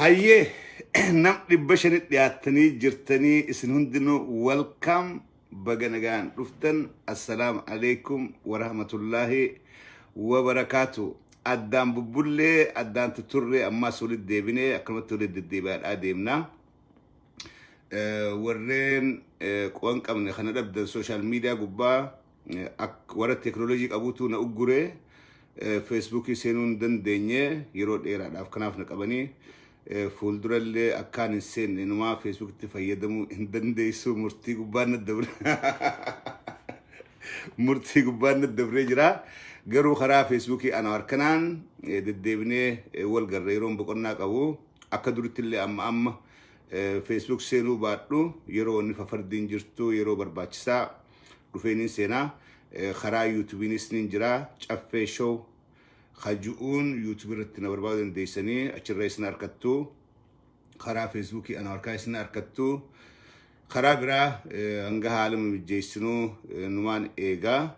Hayyee, nam 500 dhiyaattanii jirtanii, isin hundinuu welcome, baga nagaan dhuftan. Assalaamu alaikum warahmatullaahi wabarakaatu. Addaan bubbullee, addaan tuturree, ammaas walitti deebinee akkanumatti walitti deddeebi'aadhaa deemna. Warreen quban qabne kana dhabdan, social media gubbaa warra teekinooloojii qabutu na ugguree, Facebookii seenuu hin dandeenye yeroo dheeraadhaaf. Kanaaf na qabanii fuuldurallee akkaan hin seenne, inumaa Facebookitti fayyadamuu hin dandeessu murtii gubbaan na dabre, murtii gubbaan na dabree jira. Garuu karaa Facebookii ana harkanaan deddeebinee wal garra. Yeroon boqonnaa qabu akka duritti illee amma amma Facebook seenuu baadhu, yeroo inni fafardiin jirtu, yeroo barbaachisaa dhufeeniin seenaa. Karaa YouTubeiinis ni jira, Caffee Show kaju'uun YouTube irratti na barbaaduu dandeessanii, achirra isin harkattu. Karaa Facebookii ana harkaa isin harkattu. Karaa biraa hanga haala mijjeessinuu numaan eegaa.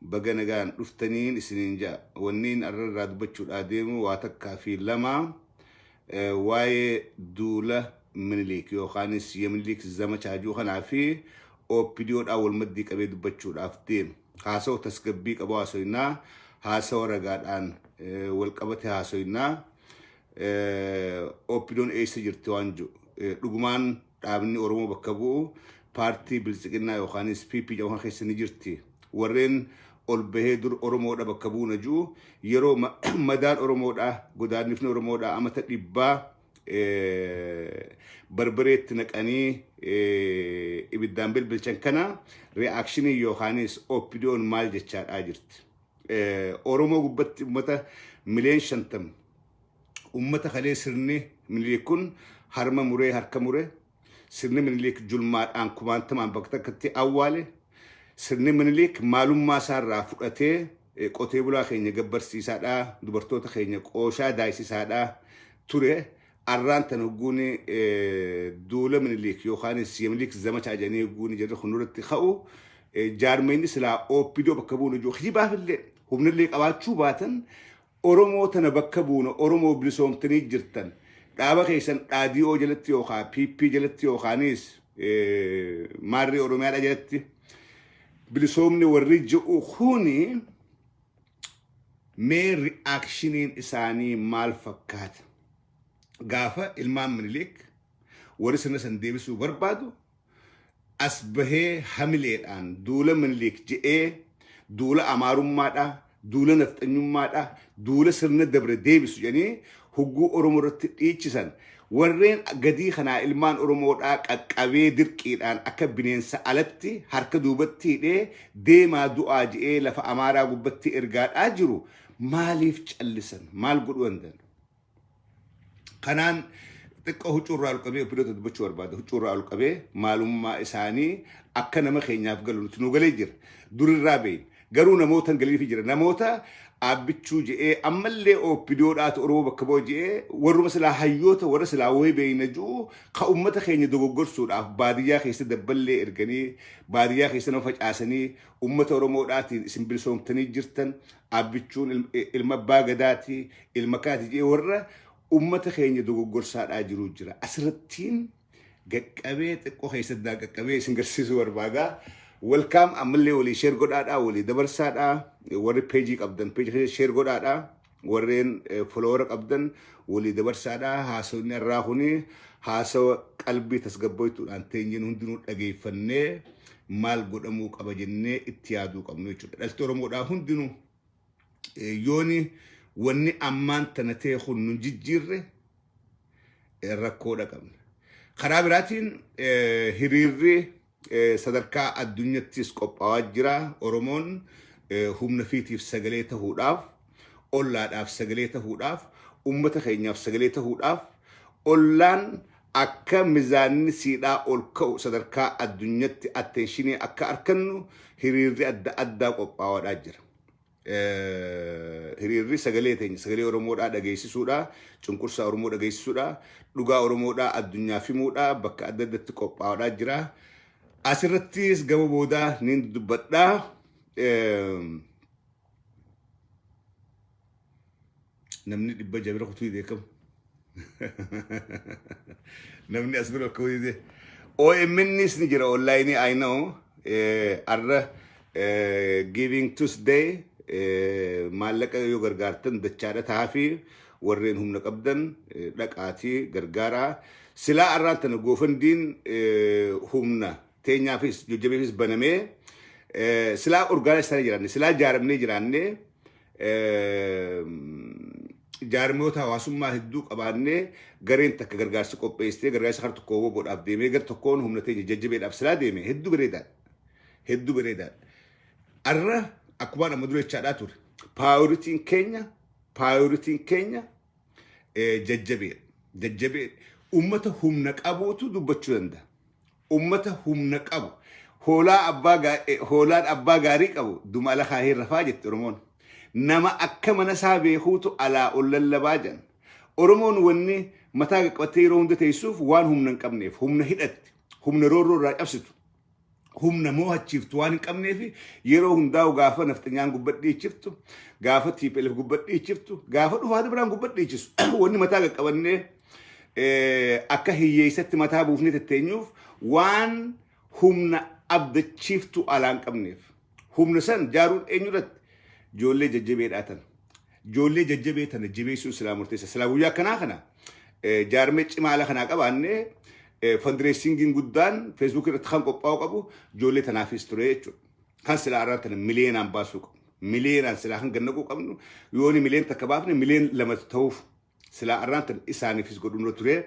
Baga nagaan dhuftaniin isiniin ja'a. Wanniin arra irraa dubbachuudhaa deemu waa takkaa fi lama, waa'ee duula Miniliik yookaanis Yemiliik Zamachaa jiru kanaa fi OPDOdhaan wal maddii qabee dubbachuudhaaf deema. Haasawa tasgabbii qabu haasoynaa, haasawa ragaadhaan wal qabate haasoynaa. OPDOn eessa jirti waan jiru. Dhugumaan dhaabni Oromoo bakka bu'u paartii Biltsiqinnaa yookaanis PP jedhamu kana keessa ni jirti. Warreen ol bahee dur Oromoodha bakka bu'u jiru, yeroo madaan Oromoodha, godaannifni Oromoodha amata dhibbaa barbareetti naqanii ibiddaan bilbilchan kana, reactionii yookaanis OPDOn maal jechaadhaa jirti? Oromoo gubbatti uummata miliyoon 50, uummata kalee sirni Minilik kun harma muree, harka mure, sirni Minilik julmaadhaan kumaantamaan bakka takkatti awwaale, sirni Minilik maalummaa isaarraa fudhatee qotee bulaa keenya gabbarsiisaadhaa, dubartoota keenya qooshaa daayisisaadhaa ture, arraan tan hogguun duula Minilik yookaanis Yemiliik Zamachaa jedhanii hogguun jedhu kun irratti ka'u, jaarmeenni silaa OPDO bakka bu'uun jiru kijibaafillee humnallee qabaachuu baatan, Oromoo tana bakka buuna, Oromoo bilisoomtanii jirtan, dhaaba keessan dhaadiyoo jalatti yookaan PP jalatti yookaanis maarree Oromiyaadha jalatti bilisoomni warri ji'u kuni, mee reactioniin isaanii maal fakkaata? Gaafa ilmaan Minilik warri sirna san deebisuu barbaadu as bahee hamileedhaan duula Minilik je'ee, duula Amaarummaadha, duula nafxanyummaadha, duula sirna dabre deebisu jedhanii hogguu Oromoo irratti dhiichisan, warreen gadii kanaa ilmaan Oromoodhaa qaqqabee dirqiidhaan akka bineensa alatti harka duubatti hidhee deemaa du'aa je'ee lafa Amaaraa gubbatti ergaadhaa jiru, maaliif callisan? Maal godhuu danda'an? Kanaan xiqqoo huccuurraa ol qabee OPDOta dubbachuu barbaada. Huccuurraa ol qabee maalummaa isaanii akka nama keenyaaf galu. Nuti nu galee jira. Durirraa beeyna. Garuu namoota hin galiifi jira. Namoota Aabbichuu je'ee ammallee OPDOdhaatu Oromoo bakka bu'a je'ee, warruma silaa hayyoota, warra silaa wayii beeyna ji'u, ka ummata keenya dogoggorsuudhaaf baadiyyaa keessa dabballee erganii, baadiyyaa keessa nama facaasanii, ummata Oromoodhaatiin isin bilisoomtanii jirtan, Aabbichuun ilma abbaa gadaati, ilma kaati je'ee warra ummata keenya dogoggorsaadhaa jiru jira. Asirrattiin qaqqabee xiqqoo keessatti qaqqabee isin garsiisuu barbaada. Welcome, ammallee walii share godhaadhaa, walii dabarsaadhaa. Warri peejii qabdan peejii keessa share godhaadhaa. Warreen follower qabdan walii dabarsaadhaa. Haasawni irraa kuni haasawa qalbii tasgabboytuudhaan teenyeen hundinuu dhageeffannee maal godhamuu qaba jennee itti yaaduu qabnu jechuudha. Dhalti Oromoodhaa hundinuu yooni wanni ammaan tana ta'e kun nu jijjiirre rakkoodha qabna. Karaa biraatiin hiriirri sadarkaa addunyattis qophaa'aa jira. Oromoon humna fiitiif sagalee tahuudhaaf, ollaadhaaf sagalee tahuudhaaf, ummata keenyaaf sagalee tahuudhaaf, ollaan akka mizaanni siidhaa ol ka'u, sadarkaa addunyatti attentionii akka argannu hiriirri adda addaa qophaa'aadhaa jira. Hiriirri sagalee teenya, sagalee Oromoodhaa dhageessisuudha, cunqursaa Oromoo dhageessisuudha, dhugaa Oromoodhaa addunyaaf himuudha bakka adda addatti qophaa'aadhaa jira. Asirrattis gama boodaa niin dubbadhaa. Namni 600 bira kutuu beekamu. Namni as bira akka hojii OMNs ni jira online, I know. Arra Giving Tuesday, maallaqa yoo gargaartan dachaadha taafii. Warreen humna qabdan dhaqaatii gargaaraa. Silaa arraan tana GoFundMen humna teenyaafis jajjabeefis banamee, silaa organize taanee jiraanne, silaa jaaramnee jiraanne, jaarmoota hawaasummaa hedduu qabaannee, gareen takka gargaarsa qopheessitee gargaarsa kara tokko woboodhaaf deemee gara tokkoon humna teenya jajjabeedhaaf silaa deeme, hedduu bareedaadha. Hedduu bareedaadha. Arra akkumaan amma dura jechaadhaa ture. Priorityn keenya jajjabeedha. Jajjabee ummata humna qabuutu dubbachuu danda'a. Ummata humna qabu. Hoolaan abbaa gaarii qabu duma ala kaahee rafaa jette Oromoon. Nama akka mana isaa beekuutu alaa ol lallabaa jedhan. Oromoon wanni mataa qabatee yeroo hunda teessuuf waan humna hin qabneef, humna hidhatti, humna roorroo irraa cabsitu, humna moo'achiiftu waan hin qabneef, yeroo hundaa'u gaafa nafxanyaan gubbad dhiichiftu, gaafa TPLF gubbad dhiichiftu, gaafa dhufaati biraan gubbad dhiichisu, wanni mataa qaqqabannee akka hiyyeessatti mataa buufnee tetteenyuuf waan humna abdachiiftu alaa hin qabneef. Humna san jaaruun eenyurratti? Ijoollee jajjabeedhaa tana. Ijoollee jajjabee tana jabeessuun silaa murteessa. Silaa guyyaa akkanaa kana jaarmee cimaa ala kanaa qabaannee, fundraisingiin guddaan Facebook irratti kan qophaa'u qabu ijoollee tanaafis ture jechuudha. Kan silaa irraa tana miliyeenaan baasuu qabnu. Miliyeenaan silaa kan gannaquu qabnu, yooni miliyoona 1 baafne miliyoona 2 ta'uuf silaa arraan tana isaaniifis godhuu ture.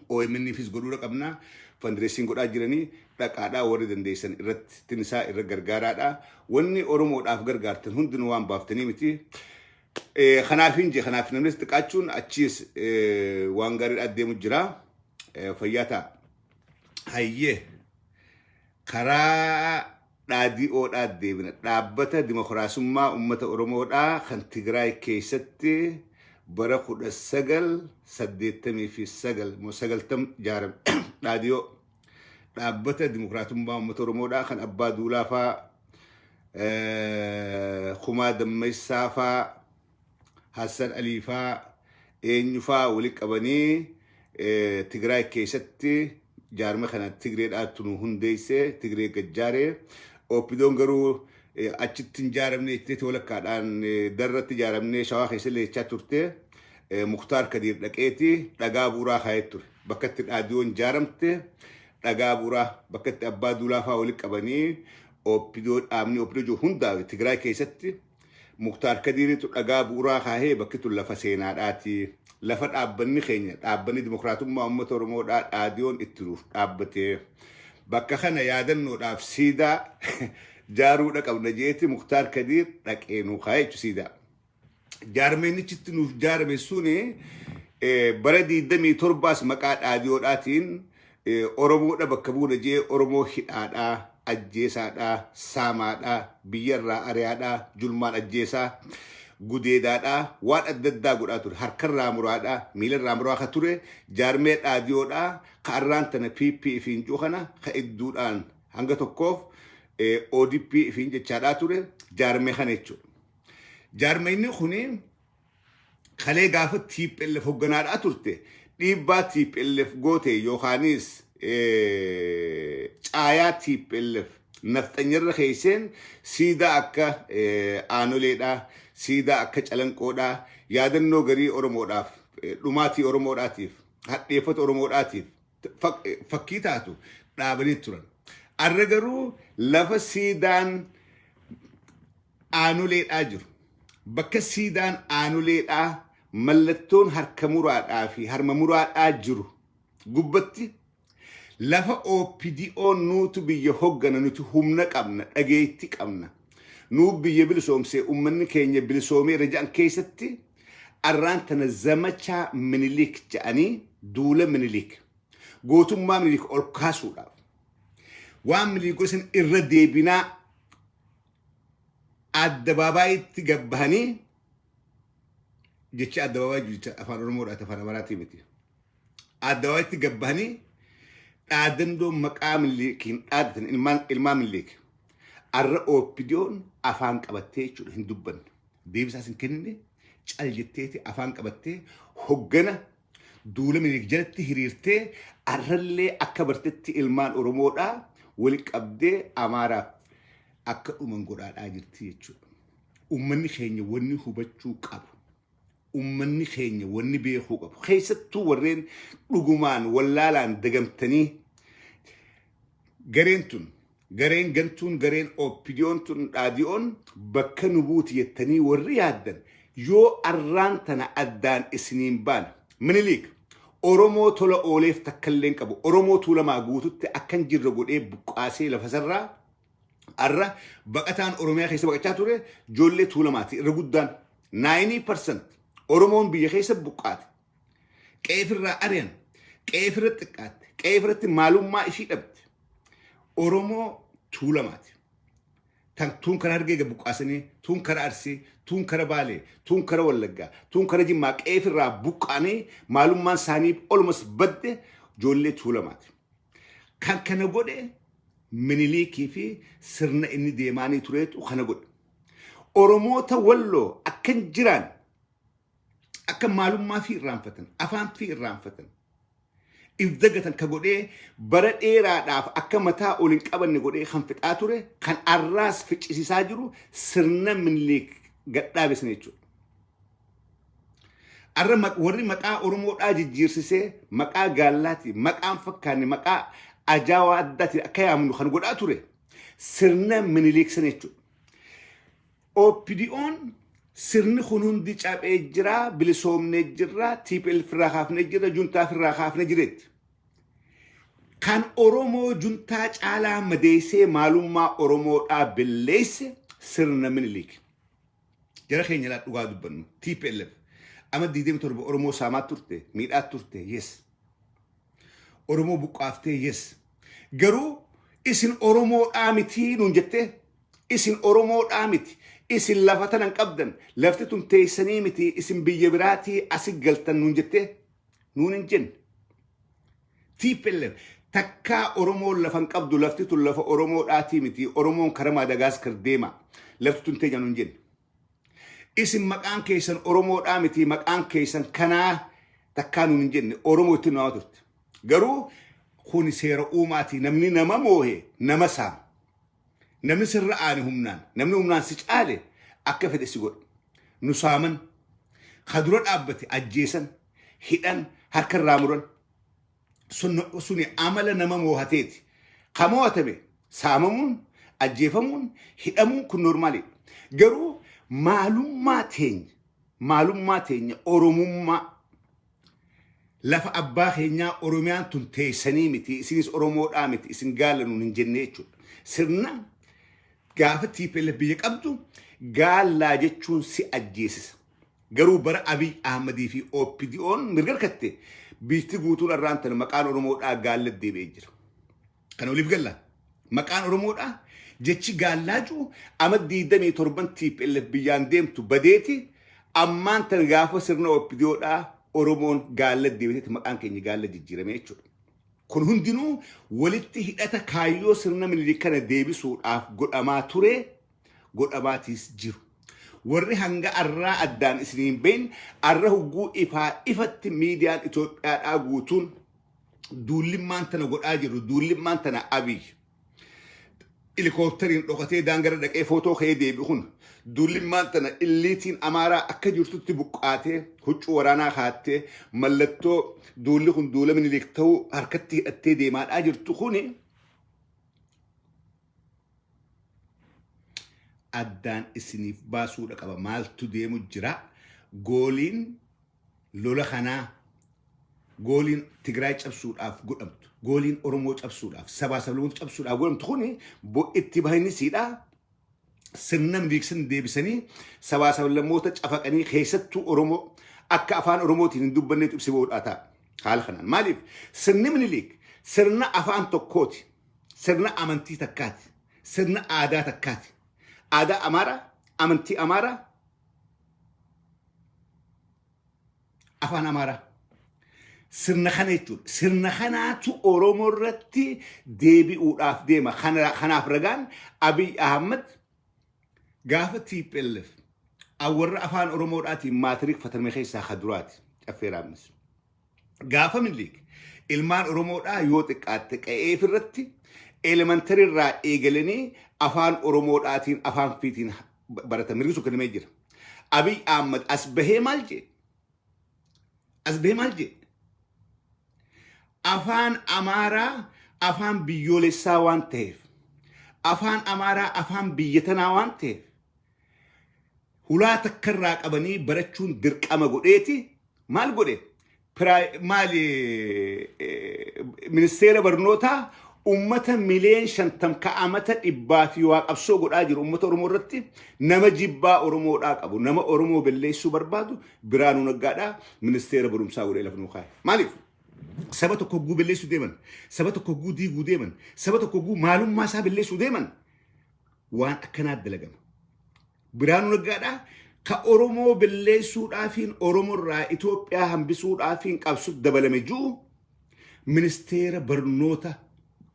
OMN'fis godhuudha qabna. Fundraising godhaa jiranii, dhaqaadhaa, warri dandeessan irratti tinsaa irra gargaaraadha. Wanni Oromoodhaaf gargaartan hundinuu waan baaftanii miti. Kanaaf hin jee, kanaaf namnis xiqqaachuun achiis waan gaariidha deemu jira. Fayyaa ta'a. Hayyee, karaa dhaadhi'oodhaa deebina. Dhaabbata Dimokiraasummaa Uummata Oromoodhaa kan Tigraay keessatti bara 1989 moo 90 ijaarame. Dhaadhiyoo Dhaabbata Dimokiraatummaa Uummata Oromoodhaa kan Abbaa Duulaa faa, Kumaa Dammeessaa faa, Hassan Alii faa, eenyu faa walitti qabanii Tigraay keessatti jaarma kana Tigreedhaatu nu hundeesse, Tigree gajjaaree. OPDOn garuu achitti hin jaaramne jetteeti, walakkaadhaan darratti ijaaramnee Shawaa keessa leechaa turte. Muktaar Kadiir dhaqeeti dhagaa bu'uuraa kaa'ee ture. Bakka itti dhaadiyoon ijaaramte, dhagaa bu'uuraa bakka itti Abbaa Duulaa fa'aa walitti qabanii OPDO, dhaabni OPDO jiru hundaa'e Tigraay keessatti, Muktaar Kadiiritu dhagaa bu'uuraa kaahee, bakki tun lafa seenaadhaati. Lafa dhaabbanni keenya, dhaabbanni Dimokiraatummaa Uummata Oromoodhaa, dhaadiyoon itti nuuf dhaabbate. Bakka kana yaadannoodhaaf siidaa jaaruudha qabna jeeti Muktaar Kadiir dhaqee nuu kaa'ee jechuudha siidaa. Jaarmeenichitti nuuf jaarame suni bara 27s maqaa dhaadiyoodhaatiin Oromoodha bakka buuna jee Oromoo hidhaadhaa, ajjeesaadhaa, saamaadhaa, biyyarraa ari'aadhaa, julmaan ajjeesaa, gudeedaadhaa, waan adda addaa godhaa ture. Harkarraa muraadhaa, miilarraa muraa ka ture jaarmee dhaadiyoodhaa ka arraan tana PP fi ji'u kana, ka idduudhaan hanga tokkoof ODP fi jechaadhaa ture jaarmee kana jechuudha. Jaarmeenni kuni kalee gaafa TPLF hogganaadhaa turte, dhiibbaa TPLF goote yookaanis caayaa TPLF nafxanyarra keesseen siidaa akka Aanoleedhaa, siidaa akka Calanqoodhaa, yaadannoo garii Oromoodhaaf, dhumaatii Oromoodhaatiif, hadheeffata Oromoodhaatiif fakkii taatu dhaabanii turan. Arra garuu lafa siidaan Aanoleedhaa jiru, bakka siidaan Aanoleedhaa, mallattoon harka muraadhaa fi harma muraadhaa jiru gubbatti, lafa OPDO nuutu biyya hoggana, nuti humna qabna, dhageetti qabna, nuu biyya bilisoomsee, uummanni keenya bilisoomee irra jedhan keessatti, arraan tana zamachaa Minilik jedhanii, duula Minilik, gootummaa Minilik ol kaasuudhaaf, waan Minilik godhan irra deebinaa addabaabaay'itti gabbahanii, jecha addabaabaayii jecha afaan Oromoodhaati, afaan Amaraatii miti. Addabaabaay'itti gabbahanii dhaadannoo maqaa Minilikiin dhaadatan ilmaan Minilik. Arra OPDOn afaan qabattee jechuudha, hin dubbanne. Deebisaas hin kennine. Cal jetteeti afaan qabattee hoggana duula Minilik jalatti hiriirtee arrallee akka bartetti ilmaan Oromoodhaa wali qabdee Amaaraaf akka dhuman godhaadhaa jirti jechuudha. Uummanni keenya wanni hubachuu qabu, uummanni keenya wanni beekuu qabu, keessattuu warreen dhugumaan wallaalaan dagamtanii gareen tun, gareen gantuun, gareen OPDOn tun, dhaadi'oon bakka nu buuti jettanii warri yaaddan, yoo arraan tana addaan isiniin baane, Miniliik Oromoo tola ooleef takkallee hin qabu. Oromoo Tuulamaa guututti akkan jirre godhee buqqaasee lafasarraa. Arra baqataan Oromiyaa keessa baqachaa ture ijoollee Tuulamaati irra guddaan, 90% Oromoon biyya keessa buqqaate. Qe'eefirraa ari'an, qe'eefirra xiqqaatte, qe'eefirratti maalummaa ishii dhabde. Oromoo Tuulamaati. Tan tuun kara Hargee buqqaasanii, tuun kara Arsii, tuun kara Baalee, tuun kara Wallaggaa, tuun kara Jimmaa qe'eefirraa buqqaanii maalummaan isaanii olumas badde ijoollee Tuulamaati. Kan kana godhe Miniliikii fi sirna inni deemaanii tureetu kana godhe. Oromoota Walloo akkan jiraan, akka maalummaa fi irraanfatan, afaan fi irraanfatan, if dagatan ka godhee, bara dheeraadhaaf akka mataa ol hin qabanne godhee kan fixaa ture, kan arraas ficcisiisaa jiru sirna Miniliik gadhaabe sana jechuudha. Arra warri maqaa Oromoodhaa jijjiirsisee maqaa gaallaati, maqaan fakkaanne, maqaa ajaa'aa addaati akka yaamnu kan godhaa ture sirna Miniliik sana jechuudha. OPDOn sirni kun hundi cabee jira, bilisoomnee jirra, TPLF irraa kaafnee jirra, juntaa irraa kaafnee jireetti. Kan Oromoo juntaa caalaa madeessee maalummaa Oromoodhaa belleesse sirna Miniliik. Jara keenya laa, dhugaa dubbannu, TPLF ama 27 Oromoo saamaa turte, miidhaa turte, yes. Oromoo buqqaaftee, yes. Garuu isin Oromoodhaa mitii nuun jettee, isin Oromoodhaa miti, isin lafa tanan qabdan, lafti tun teessanii miti, isin biyya biraatii asi galtan nuun jettee? Nuun hin jenne. TPLF takkaa Oromoon lafa hin qabdu, lafti tun lafa Oromoodhaatii miti, Oromoon kara Maadagaaskar deema, lafti tun teenya nuun jenne. Isin maqaan keessan Oromoodhaa miti, maqaan keessan kanaa takkaa nuun hin jenne. Oromoo ittiin nama turte. Garuu kuni seera uumaati, namni nama moohe nama saama. Namni sirra aane humnaan, namni humnaan si caale akka fedhe si godha. Nu saaman, ka dura dhaabbate ajjeesan, hidhan, harka irraa muran. Suni amala nama moohateeti. Ka moohatame saamamuun, ajjeefamuun, hidhamuun kun normaaliidha. Garuu maalummaa teenya, maalummaa teenya, Oromummaa, lafa abbaa keenyaa Oromiyaan tun teessanii miti, isinis Oromoodhaa miti, isin gaala nuun hin jenne jechuudha. Sirna gaafa TPLF biyya qabdu gaallaa jechuun si ajjeesisa. Garuu bara Abiy Ahmadii fi OPDO'n mirga harkatte, biyyi guutuun irraan tana maqaan Oromoodhaa gaalla deebi'ee jira. Kana waliif galla. Maqaan Oromoodhaa jechi gaallaa jiru ama 27 TPLF biyyaan deemtu badeeti, ammaan tana gaafa sirna OPDOdhaa Oromoon gaalla deebiteetti maqaan keenya gaalla jijjiirame jechuudha. Kun hundinuu walitti hidhata kaayyoo sirna Minilik kana deebisuudhaaf godhamaa ture, godhamaatiis jiru. Warri hanga arraa addaan isiniin beyn, arra hugguu ifaa ifatti miidiyaan Itoophiyaadhaa guutuun duullimmaan tana godhaa jiru, duullimmaan tana Abiy helikooптariin dhokatee daangara dhaqee footoo ka'ee deebi'u kun, duullimmaan tana illiitiin Amaaraa akka jirtutti buqqaatee huccuu waraanaa kaattee mallattoo duulli kun duula Minilik ta'uu harkatti hidhattee deemaadhaa jirtu kuni addaan isiniif baasuudha qaba. Maaltu deemu jira? Gooliin lola kanaa, gooliin Tigraay cabsuudhaaf godhamtu, gooliin Oromoo cabsuudhaaf, sabaa sablammoota cabsuudhaaf godhamtu kuni itti bahinisiidha. Sirna Minilik deebisanii sabaa sablammoota cafaqanii keessattuu Oromoo akka afaan Oromootiin hin dubbanneetu ibsi boodhaa ta'a. Haala kanaan maaliif sirni Minilik sirna afaan tokkooti, sirna amantii takkaati, sirna aadaa takkaati. Aadaa Amaaraa, amantii Amaaraa, afaan Amaaraa. Sirna kana jechuudha. Sirna kanaatu Oromoo irratti deebi'uudhaaf deema. Kanaaf ragaan Abiy Ahmad gaafa TPLF Warra afaan Oromoodhaatiin maatirik fataname keessaa kaduraati Caffee Raammis. Gaafa Minilik ilmaan Oromoodhaa yoo xiqqaatte qe'eef irratti elementary irraa eegalanii afaan Oromoodhaatiin afaan fiitiin baratan mirgi sun kennamee jira. Abiy Ahmad as bahee maal jee? As bahee maal jee? Afaan Amaaraa afaan biyyoolessaa waan ta'eef, afaan Amaaraa afaan biyya tanaa waan ta'eef, hulaa takkarraa qabanii barachuun dirqama godheeti maal godhe? Maali, ministeera barnootaa ummata miliyoona 50 ka'amata dhibbaa fi waa qabsoo godhaa jiru, ummata Oromoo irratti nama jibbaa Oromoodhaa qabu, nama Oromoo balleessuu barbaadu Biraanuu Naggaadhaa ministeera barumsaa godhee lafa nuu kaa'e. Maaliif? Saba tokko hogguu balleessuu deeman, saba tokko hogguu diiguu deeman, saba tokko hogguu maalummaa isaa balleessuu deeman waan akkanaa dalagama. Biraanuu Naggaadhaa ka Oromoo balleessuudhaafiin Oromoo irraa Itoophiyaa hambisuudhaafiin qabsuuf dabalame jiru ministeera barnoota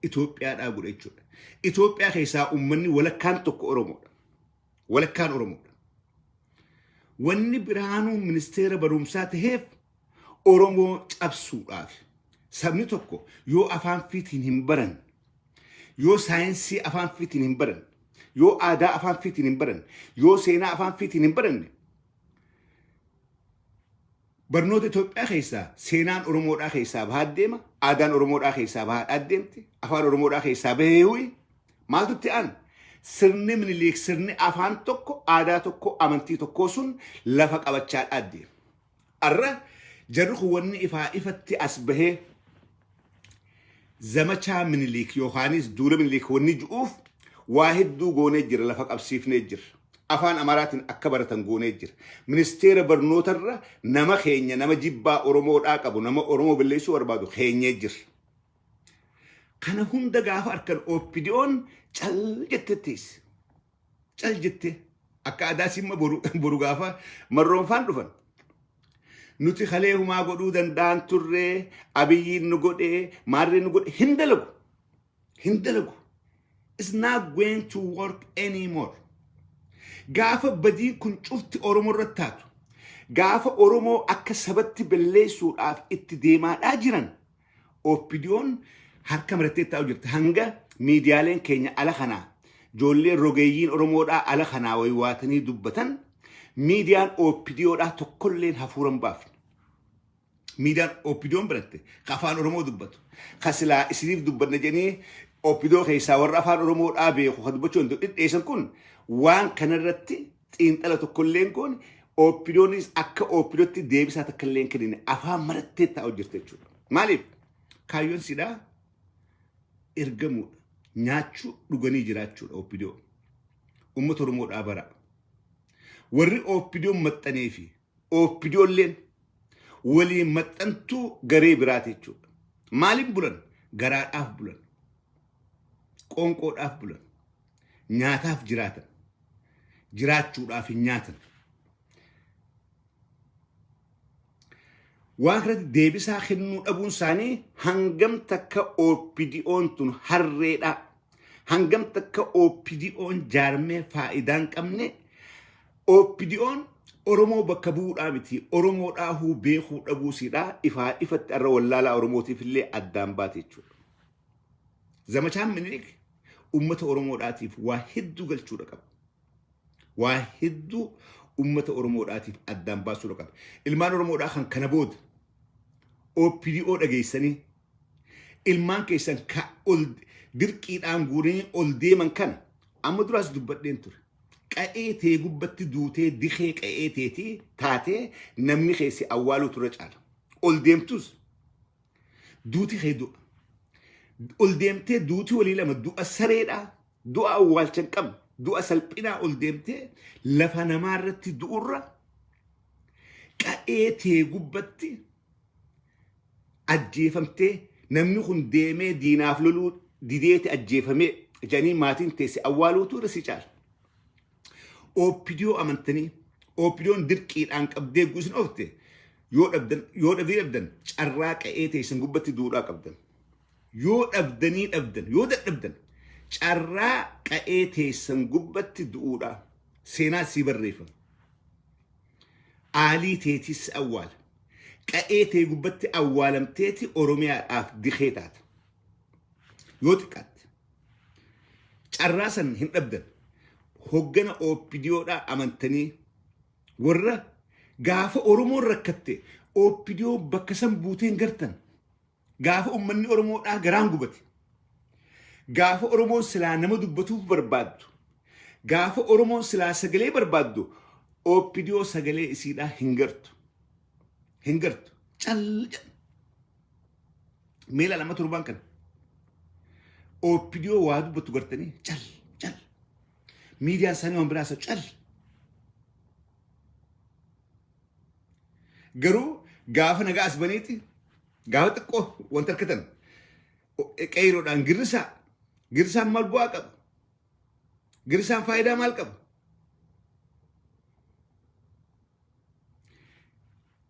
Itoophiyaadhaa godhe jechuudha. Itoophiyaa keessaa uummanni walakkaan tokko Oromoodha. Walakkaan Oromoodha. Wanni Biraanuu ministeera barumsaa taheef Oromoo cabsuudhaaf. Sabni tokko yoo afaan fiitiin hin baran, yoo saayinsii afaan fiitiin hin baran, yoo aadaa afaan fiitiin hin baran, yoo seenaa afaan fiitiin hin baranne, barnoota Itoophiyaa keessaa seenaan Oromoodhaa keessaa bahaa deema, aadaan Oromoodhaa keessaa bahaa deemti, afaan Oromoodhaa keessaa bahee huyi maaltu itti aana? Sirni Miniliik, sirni afaan tokko, aadaa tokko, amantii tokkoo sun lafa qabachaa deema. Arra jarri kun wanni ifaa ifatti as bahee zamachaa Miniliik yookaanis duula Miniliik wanni ju'uuf waa hedduu goonee jira, lafa qabsiifnee jira. Afaan Amaaraatiin akka baratan goonee jira. Ministeera barnootarra nama keenya, nama jibbaa Oromoodhaa qabu, nama Oromoo balleessuu barbaadu keenyee jira. Kana hunda gaafa harkan OPDO'n cal jettee teesse. Cal jettee akka aadaa simma boru boru gaafa marroonfaan dhufan. Nuti kalee humaa godhuu danda'an turree, Abiyyiin nu godhee, maarree nu godhe, hin dalagu. Hin dalagu. It's not going to work anymore. Gaafa badiin kun cufti Oromoo irratti taatu, gaafa Oromoo akka sabatti balleessuudhaaf itti deemaadhaa jiran, OPDO'n harka marattee taa'u jirti. Hanga miidiyaaleen keenya ala kanaa, ijoolleen rogeeyyiin Oromoodhaa ala kanaa waywaatanii dubbatan, miidiyaan OPDOdhaa tokkolleen hafuura hin baafne. Miidiyaan OPDO'n biratte ka afaan Oromoo dubbatu, ka silaa isiniif dubbanna jedhanii OPDO keessaa warra afaan Oromoodhaa beeku ka dubbachuu danda'u dhidheessan kun waan kanarratti xiinxala tokkolleen goone. OPDOnis akka OPDOtti deebisaa takka illee hin kennine, afaan marattee taa'u jirti jechuudha. Maaliif? Kaayyoon sidhaa ergamuudha. Nyaachuu dhuganii jiraachuudha OPDO. Uummata Oromoodhaa bara. Warri OPDO maxxanee fi OPDOlleen waliin maxxantuu garee biraati jechuudha. Maaliif bulan? Garaadhaaf bulan. Qoonqoodhaaf bulan. Nyaataaf jiraatan. Jiraachuudhaaf hin nyaatan. Waan kanatti deebisaa kennuu dhabuun isaanii hangam takka OPDO'n tun harreedha. Hangam takka OPDO'n jaarmee faayidaa hin qabne, OPDO'n Oromoo bakka bu'uudhaa miti. Oromoodhaa huu beekuu dhabuusiidhaa ifaa ifatti arra wallaalaa Oromootiif illee addaan baate jechuudha. Zamachaan Minilik uummata Oromoodhaatiif waa hedduu galchuudha qaba. Waa hedduu uummata Oromoodhaatiif addaan baasuudha qaba. Ilmaan Oromoodhaa kan kana booda OPDO dhageessanii ilmaan keessan ka ol dirqiidhaan guuranii ol deeman kana amma duraas dubbadheen ture. Qa'ee tee gubbatti duutee dikee qa'ee teetii taatee namni keessi awwaaluu ture caala. Ol deemtus duuti kee du'a. Ol deemtee duuti walii lama, du'a sareedhaa, du'a awwaalcha hin qabne, du'a salphinaa ol deemtee lafa namaa irratti du'urra qa'ee tee gubbatti ajjeefamtee namni kun deemee diinaaf loluu dideeti ajjeefamee jedhanii maatiin teesse awwaaluutu irra si caala. OPDO amantanii OPDO'n dirqiidhaan qabdee guusin oofte yoo dhabdan, yoo dhabdanii dhabdan, carraa qa'ee teessan gubbatti duudhaa qabdan. Yoo dhabdanii dhabdan, yoo dadhabdan, carraa qa'ee teessan gubbatti du'uudhaa seenaa sii barreeffama. Aalii teetis awwaala. Qa'ee tee gubbatti awwaalamteeti Oromiyaadhaaf dikee taata. Yoo xiqqaatte. Carraa san hin dhabdan. Hoggana OPDOdhaa amantanii warra gaafa Oromoon rakkatte OPDO bakka san buutee hin gartan. Gaafa uummanni Oromoodhaa garaan gubate. Gaafa Oromoon silaa nama dubbatuuf barbaaddu. Gaafa Oromoon silaa sagalee barbaaddu OPDO sagalee isiidhaa hin gartu. Hin gartu. Cal jedha. Meela lama torbaan kana. OPDO waa dubbattu gartanii cal cal. Miidiyaan isaanii waan biraa isa cal. Garuu gaafa nagaa as baneeti gaafa xiqqoo wanta harkatan qeeyroodhaan girrisaa girrisaan maal bu'aa qaba? Girrisaan faayidaa maal qaba?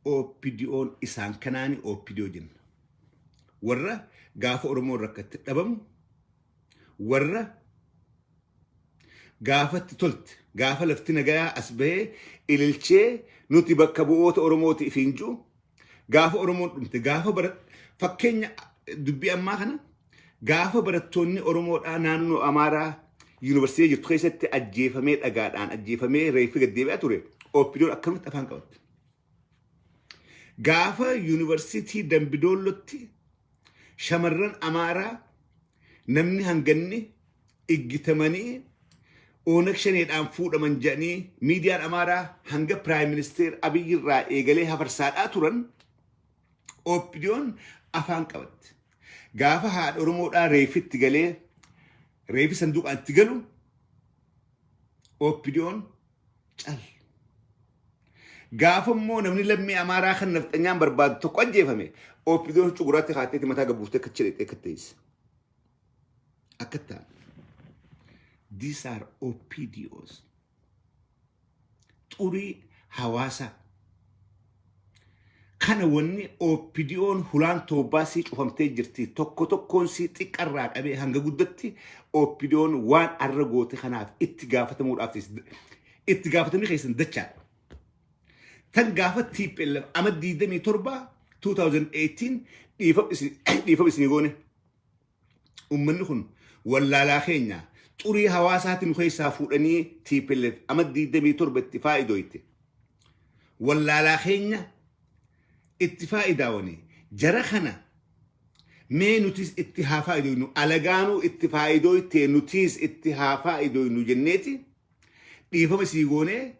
OPDO'n isaan kanaani OPDO jenna. Warra gaafa Oromoon rakkatti dhabamu, warra gaafatti tolte, gaafa lafti nagayaa as bahee ililchee nuti bakka bu'oota Oromooti ifiin jiru, gaafa Oromoon dhumte, gaafa bara fakkeenya dubbii ammaa kana gaafa barattoonni Oromoodhaa naannoo Amaaraa yuunivarsiitii jirtu keessatti ajjeefamee dhagaadhaan ajjeefamee reeffi gad deebi'aa ture OPDO'n akkanumatti afaan qabatte. Gaafa yuunivarsiitii Dambidoollotti shamarran Amaaraa namni hanganni iggitamanii Oonag Shaneedhaan fuudhaman jedhanii miidiyaan Amaaraa hanga Piraayim Ministeer Abiy irraa eegalee hafarsaadhaa turan OPDO'n afaan qabatte. Gaafa haadha Oromoodhaa reeffi itti galee reeffi sanduuqaan itti galu OPDO'n cal. Gaafa immoo namni lammii Amaaraa kan nafxanyaan barbaadu tokko ajjeefame OPDO'n huccuu gurraatti kaatteetti mataa gabbuuftee akka chidheexee akka teesse. Akka ta'an. These are OPDOs. Xurii hawaasaa. Kana wanni OPDO'n hulaan toobbaasii cufamtee jirti. Tokko tokkoon sii xiqqarraa qabee hanga guddatti OPDO'n waan arra goote kanaaf itti gaafatamuudhaaf itti gaafatamni keessan dachaadha. Tan gaafa TPLF ama 27 2018 dhiifama isinii goone. Uummanni kun wallaalaa keenya xurii hawaasaati nu keessaa fuudhanii TPLF ama 27 itti faayidoyte. Wallaalaa keenya itti faayidaawanii jara kana mee nutis itti haa faayidoynu, alagaanuu itti faayidoyte nutis itti haa faayidoynu jenneeti dhiifama isii goonee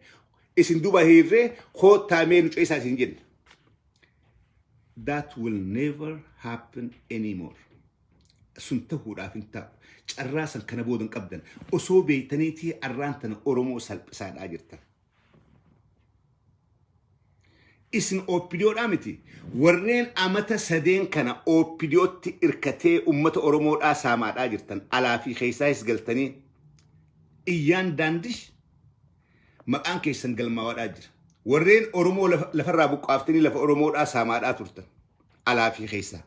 isin duuba hiirree koottaa mee nu ceesaa isin jenna. That will never happen anymore. Sun ta'uudhaaf hin ta'u. Carraa san kana booda hin qabdan. Osoo beektaniitii arraan tana Oromoo salphisaadhaa jirtan. Isin OPDOdhaa miti. Warreen amata sadeen kana OPDOtti irkatee uummata Oromoodhaa saamaadhaa jirtan. Alaa fi keessaayis galtanii iyyaan daandish maqaan keessan galmaawaadhaa jira. Warreen Oromoo lafarraa buqqaaftanii lafa Oromoodhaa saamaadhaa turtan. Alaa fi keessaa.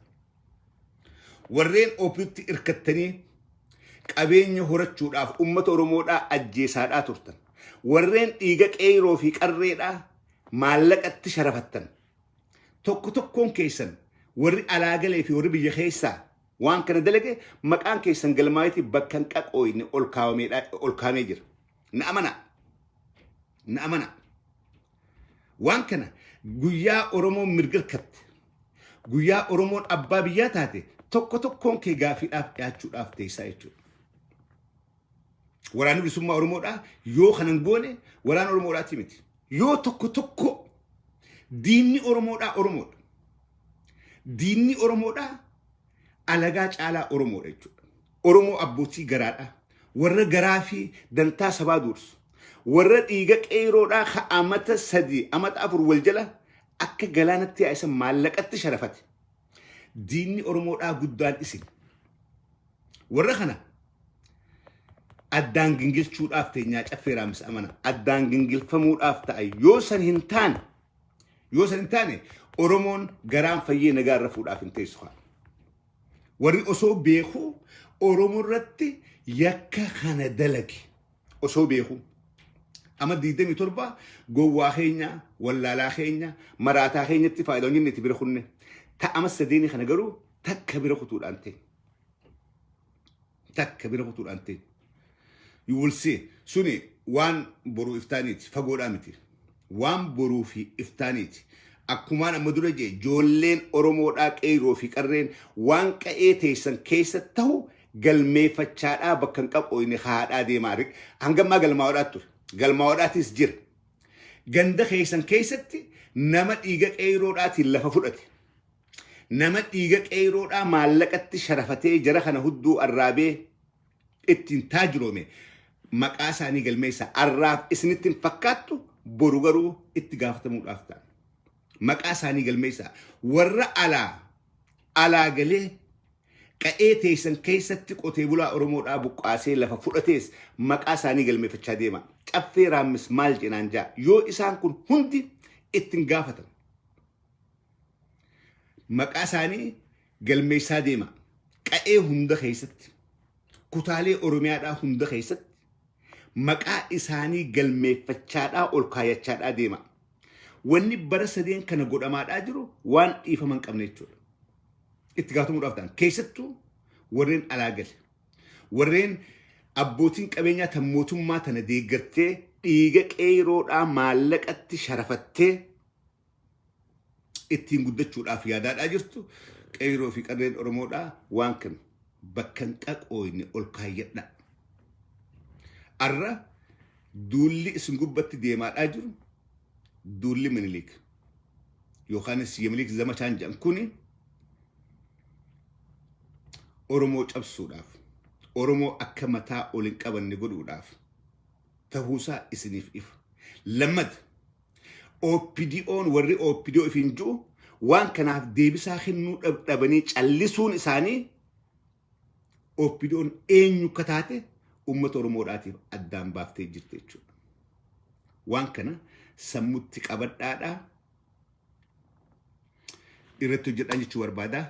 Warreen OPDOtti irkattanii qabeenya horachuudhaaf uummata Oromoodhaa ajjeesaadhaa turtan. Warreen dhiiga qeeroo fi qarreedhaa maallaqatti sharafattan. Tokko tokkoon keessan warri alaa galee fi warri biyya keessaa waan kana dalage maqaan keessan galmaa'eeti bakka hin qaqooyne ol kaawamee jira. Na amanaa. Na amanaa. Waan kana guyyaa Oromoon mirga harkatte, guyyaa Oromoon abbaa biyyaa taate tokko tokkoon kee gaafiidhaaf dhiyaachuudhaaf teessaa jechuudha. Waraanni bilisummaa Oromoodhaa yoo kanan goone waraana Oromoodhaati miti. Yoo tokko tokko diinni Oromoodhaa Oromoodha. Diinni Oromoodhaa alagaa caalaa Oromoodha jechuudha. Oromoo abbootii garaadhaa. Warra garaa fi dantaa sabaa dursu. Warra dhiiga qeeroodhaa ka amata 3 amata 4 wal jala akka galaanatti yaa'isa maallaqatti sharafate. Diinni Oromoodhaa guddaan isin. Warra kana addaan gingilchuudhaaf teenyaa caffee raamsa amana. Addaan gingilfamuudhaaf ta'a. Yoo san hin taane Oromoon garaan fayyee nagaa irra fuudhaaf hin teessu kana. Warri osoo beeku Oromoo irratti yakka kana dalage osoo beeku. Amma 27 gowwaa keenya, wallaalaa keenya, maraataa keenyatti faayidaa hin itti bira kunne. Ta'ama sadeeni kana garuu takka bira kutuudhaan ta'e. Takka bira kutuudhaan ta'e. You will see. Suni waan boruu iftaaniiti, fagoodhaa miti. Waan boruu fi iftaaniiti. Akkumaan amma dura jee, ijoolleen Oromoodhaa, qeerroo fi qarreen, waan qa'ee teessan keessa ta'u galmeeffachaadhaa bakka hin qaqooyne haadhaa deemaa. Hangammaa galmaa'oodhaa ture. Galmaa'oodhaatis jira. Ganda keessan keessatti nama dhiiga qeerroodhaatiin lafa fudhate. Nama dhiiga qeerroodhaa maallaqatti sharafatee jara kana hudduu arraabee ittiin taajiroome maqaa isaanii galmeessa. Arraaf isinitti hin fakkaattu, boru garuu itti gaafatamuudhaaf ta'a. Maqaa isaanii galmeessa. Warra alaa galee qa'ee teessan keessatti qotee bulaa Oromoodhaa buqqaasee lafa fudhatees maqaa isaanii galmeeffachaa deema. Caffee Raammis maal jedhaan jaa yoo isaan kun hundi ittiin gaafatan. Maqaa isaanii galmeessaa deema. Qa'ee hunda keessatti, kutaalee Oromiyaadhaa hunda keessatti maqaa isaanii galmeeffachaadhaa ol kaayyachaadhaa deema. Wanni bara sadeen kana godhamaadhaa jiru waan dhiifama hin qabne jechuudha. Itti gaafatamuudhaaf ta'an keessattuu warreen alaa gale. Warreen abbootiin qabeenyaa tan mootummaa tana deeggartee dhiiga qeeroodhaa maallaqatti sharafattee ittiin guddachuudhaaf yaadaadhaa jirtu, qeeroo fi qarreen Oromoodhaa waan kana bakka hin qaqooyne ol kaayyadha. Arra duulli isin gubbatti deemaadhaa jiru, duulli Minilik yookaanis Yemiliik zamachaan jedhan kuni, Oromoo cabsuudhaaf, Oromoo akka mataa ol hin qabanne godhuudhaaf tahuusaa isiniif ifa. Lammata, OPDO'n, warri OPDO ifiin ji'u, waan kanaaf deebisaa kennuu dhabanii callisuun isaanii OPDO'n eenyu akka taate uummata Oromoodhaatiif addaan baaftee jirti jechuudha. Waan kana sammutti qabadhaadhaa irratti hojjedhaan jechuu barbaada.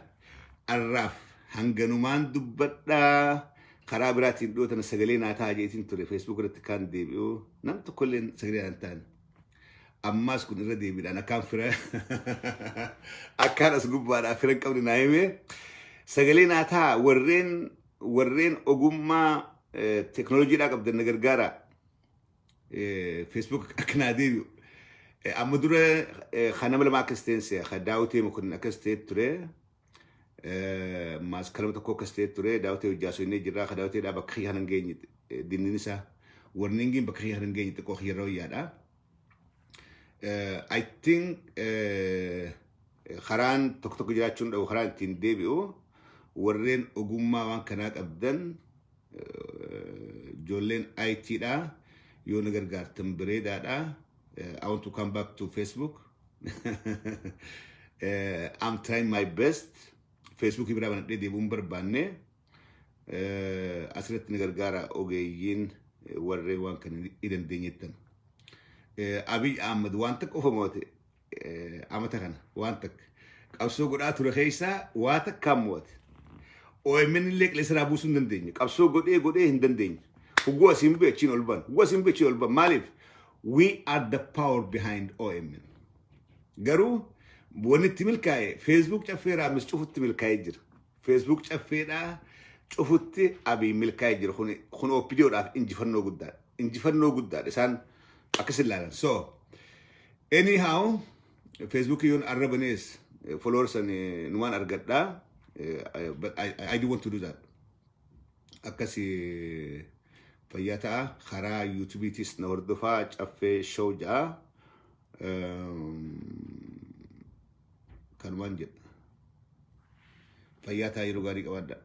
Arraaf hanganumaan dubbadhaa. Karaa biraatiin dhiyoo tana sagalee naa ta'a jeetiin ture Facebook irratti kan deebi'u nam tokkollee sagalee naan ta'an. Ammaas kun irra deebiidhaan akkaan fira akkaan as gubbaadhaa fira hin qabne naa hime. Sagalee naa ta'a, warreen ogummaa teekinooloojiidhaa qabdan na gargaara. Facebook akka naa deebi'u. Amma dura kan nama lama akkas ta'een se'a. Kan Daawitee Mokonnin akkas ta'e ture. Maas kalama tokko akkas ta'e ture. Daawitee hojjaasoo inni jirra. Kan Daawiteedhaa bakka kiyya kan hin geenye dinnin isaa. Warningiin bakka kiyya kan hin geenye xiqqoo kiyyarra wayyaadha. I think karaan tokko tokko jiraachuun dhabu, karaan ittiin deebi'u, warreen ogummaa waan kanaa qabdan, ijoolleen IT dha, yoo na gargaartan bareedaadha. I want to come back to Facebook. I'm trying my best. Facebook biraa banadhee deebi'uun barbaanne asirratti na gargaara, ogeeyyiin warreen waan kana ni dandeenyettan. Abiy Ahmad waan takka qofa moote amata kana, waan takka qabsoo godhaa ture keessaa waa takkaan moote. OMN illee qilleensa irraa buusuu hin dandeenye. Qabsoo godhee godhee hin dandeenye. Hugguu asiin bu'e achiin ol ban. Hugguu asiin bu'e achiin ol ban. Maaliif? We are the power behind OMN. Garuu wanni itti milkaa'e Facebook Caffee Raammis cufutti milkaa'ee jira. Facebook Caffeedhaa cufutti Abiy milkaa'ee jira. Kun OPDOdhaaf injifannoo guddaadha. Injifannoo guddaadha. Isaan akkas ilaalan. So, anyhow, Facebook yoon arrabanees followers numaan argadhaa. But I do want to do that. Akkasi fayyaa ta'a. Karaa YouTubeiitis na hordofaa, Caffee Show ja'a. Kanumaan jedha. Fayyaa ta'a, yeroo gaarii qabaadhaa.